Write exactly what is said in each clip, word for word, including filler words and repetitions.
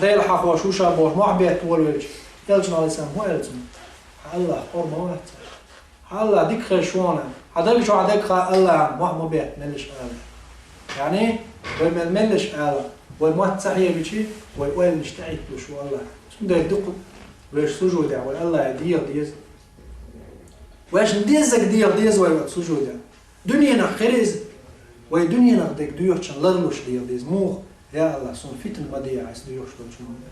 Дела хьахош ву ша бохуш, мохь бетта волавелча, элчано, Ӏалайхиссалам, хӀун аьлла цунна? Хьан АллахӀ къора ма вац. Хьан АллахӀ дика хезаш ву хьуна. Хьан даг чохь дерг хьан АллахӀана мохь ма бетта меллаша ала. Яъни, вай мел меллаша ала, вай мотт ца хьебичи, вай ойланаш тӀехӀитталуш ву АллахӀ. Цундела дукха вешан сужудехь вай АллахӀе деха деза. Вешан деззарг деха деза вай оцу сужудехь. Дуьненах хир иза. Вай дуьненах дерг доьхучун ларлуш деха деза. Муха? Я АллахӀ, суна фитна ма дехьа, ас доьхуш долчу хӀуманна.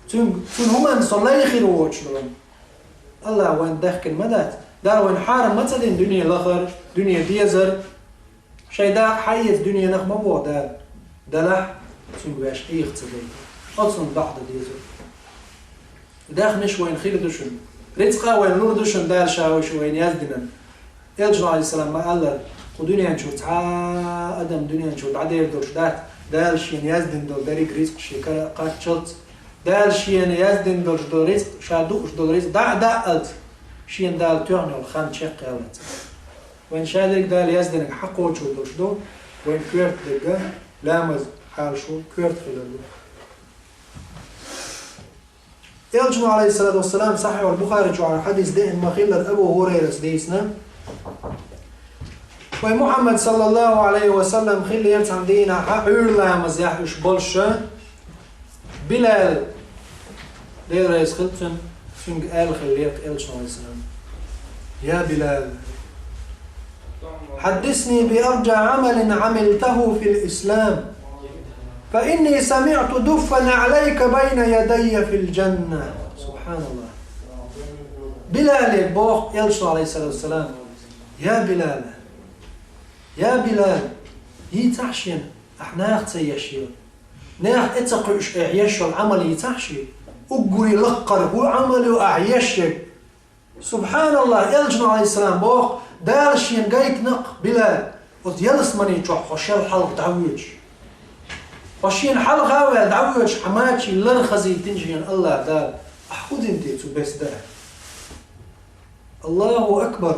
Цуьнга, цуьнан хӀуманна со лай хир воцуш долу. АллахӀа вайна даьхкина ма дац. Дала вайна хьарам ма ца дина дуьне лахар, дуьне дезар. Шайн дакъа хьаэца дуьненах ма боху Дала. Делахь, цуьнга ваьш хьеха ца дайта. Оцунна бакъ дан деза. Даьхнаш вайна хир ду шуна. Рицкъа вайна лур ду шуна Дала ша вайна яздинарг. Элчано, Ӏалайхиссалам, ма-аллара, кху дуьнен чуьра цхьа а адам дуьнен чуьра дӀадер долуш дац, Дала шена яздина долу дерриг рицкъ шен кара а кхаччалц. Дала шена яздина долуш долу рицкъ, ша дууш долу рицкъ дӀа а даалц, шена Дала тоьхна йолу хан чекхъяллалц. Вайн ша дерг Дала яздинарг хьакхочур долуш ду, вайн коьрта дерг а, ламаз хьалашо коьрта хилар ду. Элчано, Ӏалайхиссалату вассалам, Сахьихь ал-Бухари чохь хьадис деана ма-хиллара, Абу ХӀурайрас дийцина. Вайн Мухьаммад, саллаллаху Ӏалайхи ва саллам, хиллера цхьана дийнахь, Ӏуьйра ламазехь уьш болуш, Билал, Дела реза хила цунна, цуьнга аьлла хиллера Элчано, Ӏалайхиссалам: «Я Билал, хьаддисни би арджа Ӏамалин Ӏамилтаху фил ислам, фа инни самиӀту дуффа наӀлайка байна ядайя фил джанна». СубхьаналлахӀ. Билале боху Элчано, Ӏалайхиссалату вассалам: «Я Билал, я Билал, йийцахьа шена, ахь наха ца еш йолу, нехан тӀе ца кхуьуш, ахь еш йолу Ӏамал йийцахьа шена. Уггаре лаккхара хӀун Ӏамал ю ахь еш ерг?» СубхьаналлахӀ, Элчано, Ӏалайхиссалам, боху: «Дала шена гайтина-кх, Билал, оцу ялсамани чохь хьо шел хьалха дӀавоьдуш. Хьо шена хьалха а ваьлла дӀавоьдуш, хьан мачийн лар хазийтина шена АллахӀ Дала. Ахь хӀун дина те цу беса даа?» Аллаху акбар!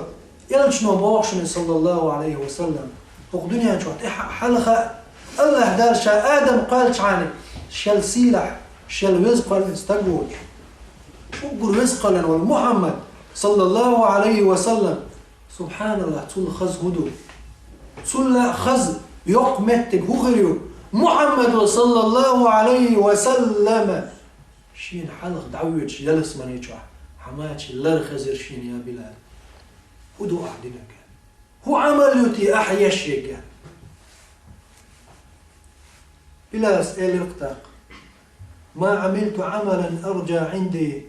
Элчано боху шуна, саллаллаху Ӏалайхи ва саллам, хӀокху дуьнен чохь тӀе хьа-, хьалха а АллахӀ Дала ша Адам кхоьллинчхьана шел сийлахь, шел веза кхоьллина стаг воцуш, уггар веза кхоьллина волу Мухьаммад, саллаллаху Ӏалайхи ва саллам. СубхьаналлахӀ, цул хаза хӀун ду? Цул а хаза, йоккха меттиг хӀун хир ю? Мухьаммадо, саллаллаху Ӏалайхи ва саллам, шена хьалха дӀавоьдуш ялсамани чохь, хьан мачийн лар хезира шена, я Билал. ХӀун ду ахь динарг? ХӀун Ӏамал ю те ахь еш ерг? Билалс элира-кх тӀаккха: «Ма Ӏамилту Ӏамалан арджа Ӏинди».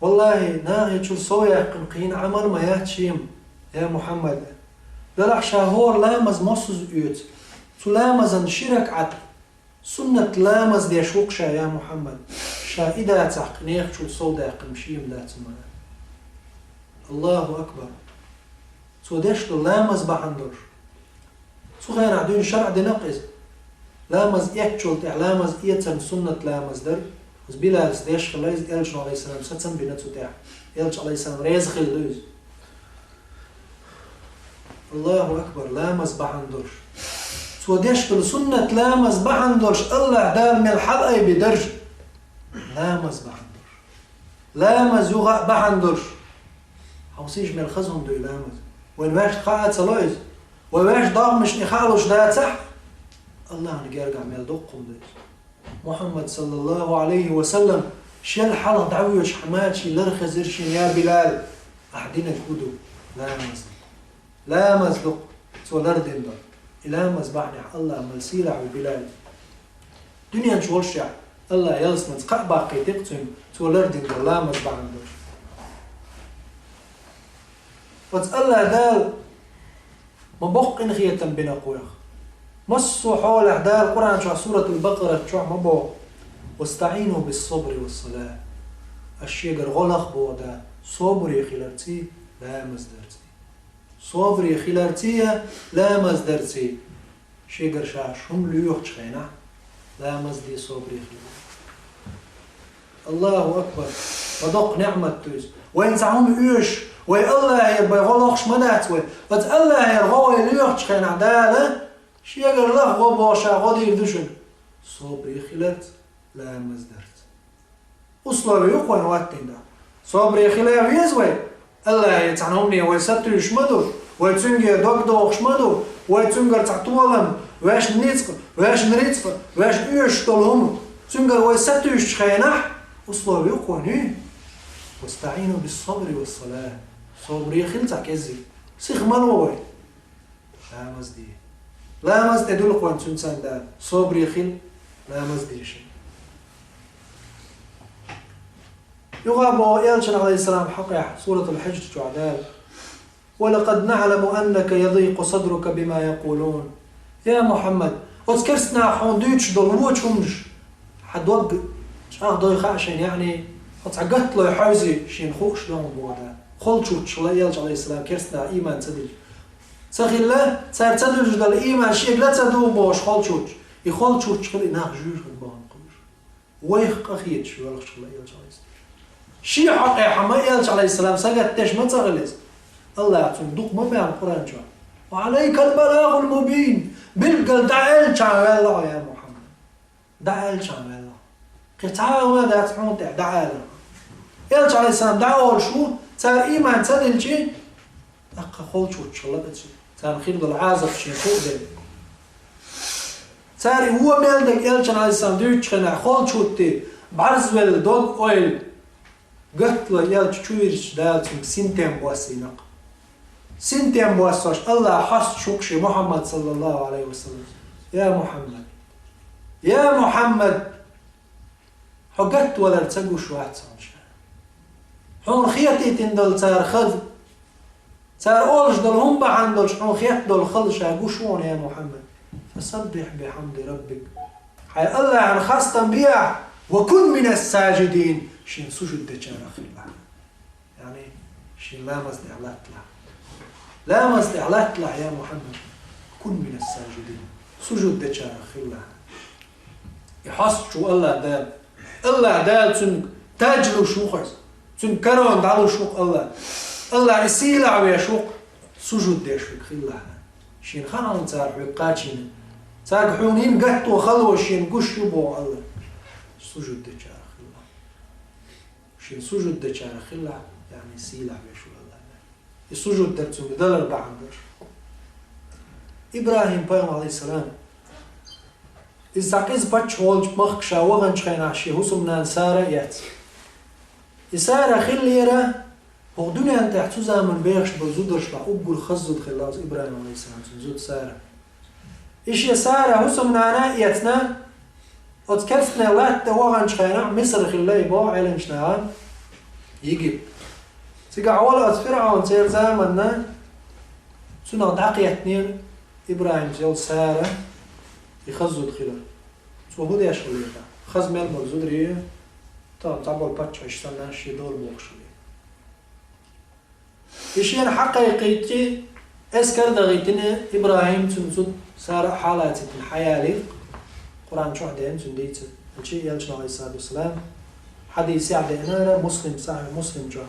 ВаллахӀи, нахе чуьра сов яьккхина кхин Ӏамал ма яц шен, я Мухьаммад. Делахь ша хӀора ламаз массаза оьцу, цу ламазан ши ракаӀат суннат ламаз деш ву-кх ша, я Мухьаммад. Ша и дацахь, кхин нехан чуьра сов даьккхина шен ма дац ма. Аллаху акбар! Цо деш ду ламаз бахьана долуш. Цу хенахь дуьйна шарӀ дина-кх иза. Ламаз эцначул тӀаьхьа ламаз эцарна суннат ламаз дара. Иза Билалс деш хилла иза, Элчано, Ӏалайхиссалам, сацам бина цу тӀехь. Элча, Ӏалайхиссалам, реза хилла ду иза. Аллаху акбар, ламаз бахьана долуш. Цо деш долу суннат ламаз бахьана долуш АллахӀ Дала мел хьалаайбина дарж. Ламаз бахьана долуш. Ламаз юха а бахьана долуш. Хьовсийша, мел хаза хӀума ду и ламаз. Вайн ваьшна хаа ца ло иза. Вай ваьшна догӀмашна и хаалуш дацахь, АллахӀна гергахь мел доккха хӀума ду иза. Мухьаммад, саллаллаху Ӏалайхи ва саллам, шел хьалха дӀавоьдуш хьан мачийн лар хезира шена, я Билал, ахь динарг хӀун ду? Ламаз ду. Ламаз ду-кх, цо лар дина долу. И ламаз бахьанехь АллахӀ мел сийлахь ву Билал. Дуьнен чу волушшехь, АллахӀ ялсаманица кхаъ баккхийтира-кх цуьнга, цо лар дина долу ламаз бахьана долуш. Оцу АллахӀ Дала ма боккха къинхетам бина-кх вайх. Массо а хьолехь Дала Къуръан чохь, Суратул Бакъарат чохь ма боху: «ВастаӀину бис-сабри вас-салат». Ас шегара гӀо лаха, боху Дала, собаре хиларций, ламаз дарций. Собаре хиларций, ламаз дарций. Шегара ша хӀума лоьхучу хенахь, ламаз де, собаре хила. Аллаху акбар! Ма доккха неӀмат ду иза. Вайна цхьа хӀума оьшу, вай АллахӀера бен гӀо лохуш ма дац вай. Оцу АллахӀера гӀо вай лоьхучу хенахь Дала, шегара лаха гӀо бохуш, ша гӀо дийр ду шуна. Собаре хиларца, ламаз дарца. Условие ю-кх вайна хӀоттийна. Собаре хила веза вай. АллахӀе цхьана хӀумане вай сатуьйсуш ма ду, вай цуьнгара дог дохуш ма ду, вай цуьнгара цхьа толам, вешан ницкъ, вешан рицкъ, вешан оьшуш долу хӀума, цуьнгара вай сатуьйсучу хенахь, условие ю-кх вайна хӀуьтту. «ВастаӀину бис-сабри вас-салат». Собаре хила цхьа кӀеззиг. Сиха ма ло вай. Ламаз де. Ламаз тӀе дуьллу-кх вайна цуьнан цхьаьна Дала. Собаре хила, ламаз де шуна. Юха а боху Элчан, Ӏалайхиссалам, хьокъехь, Суратул-Хьиджр чохь Дала: «Ва лакъад наӀламу аннака ядикъу садрука бима якъулун». Я Мухьаммад, оцу керстанаша хьуна дуьйцуш долу вочу хӀуманаш хьан дог чӀагӀдой хаьа шайна, яъни, хьо цхьа гатталой хьаьвзи шена хууш ду хьуна боху Дала. Холчуьрчух хилла Элча, Ӏалайхиссалам, керстанаша ийман ца диллича. Ца хилла, цара ца дуьллуш долу ийман шега ла ца дугӀу бохуш холчуьрчух. И холчуьрчух хилла и нах жуьйжа хилла боху кхуьуш. Вайх къахеташ воьлхуш хилла Элча, Ӏалайхиссалам. Шен хьокъехь ма Элча, Ӏалайхиссалам, сагатдеш ма ца хилла иза. АллахӀа цунна дукха ма баьхна Къуръан чохь: «Ва Ӏалайкал балагӀул мубин». Билггал дӀааьллачхьана ваьлла хьо, я Мухьаммад. ДӀааьллачхьана ваьлла хьо. Кхин цхьа а хӀума дац хьуна тӀехь дӀааьлла. Элча, Ӏалайхиссалам, дӀаолуш ву, цара ийман ца диллича, тӀаккха холчуьрчух хилла иза. Царна хир долу Ӏазап шена хууш делла. Цара и вон мел дерг Элчана, Ӏалайхиссалам, дуьйцучу хенахь, холчуьртахь бӀарзвелла, дог-ойла гатталой Элча чу вирзича, Дала цуьнга синтем боссийна-кх. Синтем боссош АллахӀа хьоьстуш ву-кх шен Мухьаммад, саллаллахӀу Ӏалайхи ва саллам. Я Мухьаммад! Я Мухьаммад! Хьо гатвалар ца гуш вац хьуна ша. Хьуна хетийтина долу цара хаза, цара олуш долу хӀума бахьана долуш хьуна хетта долу хала ша гуш ву хьуна, я Мухьаммад. «Фасаббихь бихьамди раббик». Хьайн АллахӀан хастам бехьа, «ва кун минас сажидин», шен сужуд дечарах хилла. Яъни, шен ламаз тӀехь латталахь. Ламаз тӀехь латталахь, я Мухьаммад. «Кун минас сажидин». Сужуд дечарах хилла. И хьоьстуш ву АллахӀ Дала. АллахӀ Дала цуьнга тадж луш ву-кх иза. Цуьнга корона дӀалуш ву-кх АллахӀ. АллахӀ и сийлахь веш ву-кх, сужуд деш верг хилла хьан. Шена хаьа хьуна цара хьоьга кхачийна. Цаьрга хьуна йина гатто хало шена гуш ю боху АллахӀ. Сужуд дечарах хилла. Шен сужуд дечарах хилла, яъни сийлахь веш ву АллахӀ. И сужуд дар цуьнга далар бахьана долуш. ИбрахӀим-пайхамар, Ӏалайхиссалам, иза цхьа къиза паччахь волчу махка ша ваханчу хенахь шен хӀусамнана Сара а эцна. И Сара хиллера, хӀокху дуьнен тӀехь цу заманахь бехаш болу зударшкахь уггар хаза зуда хилла оцу ИбрахӀим, Ӏалайхиссалам, цуьнан зуда Сара. И шен Сара хӀусамнана а эцна, оцу керстанийн латта тӀе ваханчу хенахь, Мисар хилла и боху Ӏеламнаха, Египет. Цигахь волу оцу ФирӀавна церан заманна цунах дӀакхеттинера ИбрахӀимца йолу Сара, и хаза зуда хилар. Цо хӀун деш хилла тӀаккха? Хаза мел болу зударий, тахана цхьаболу паччахьаш санна, шен дола бохуш хилла. И шена хьакхайкхийчи, эскар а дахийтина, ИбрахӀим, цуьнан зуда Сара а хьалацийна хьаялийра. Къуръан чохь деана цуьнан дийцар. Элча, Ӏалайхиссалату вассалам, хьадисехь деанара, Муслим, Сахьихь Муслим чохь.